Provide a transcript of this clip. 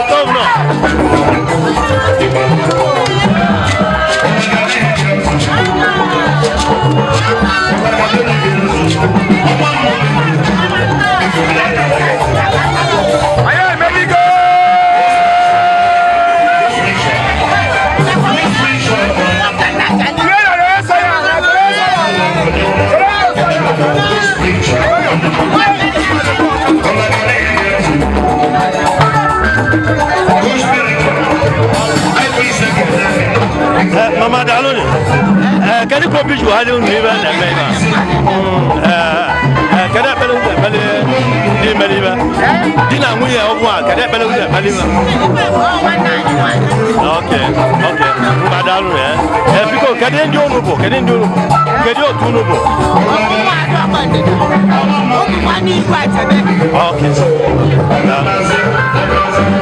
Governor. Anyị emeligo! Ihe na na-eso ya, na-eso ya. Mama, daalụ nụ. Ee, kedu ka obi ji ha dị unu ibe na-eme ibe a? Ee, kedu ekpere unu ekpere ndị mere ibe di na nwunye ọgwụ a? Kedu ekpere unu ekpere ibe? Ok, ngwa, daalụ. Ee, biko, kedu ndị unu bụ? Kedu ndị unu bụ? Kedu otu unu bụ? Ok. Daalụ.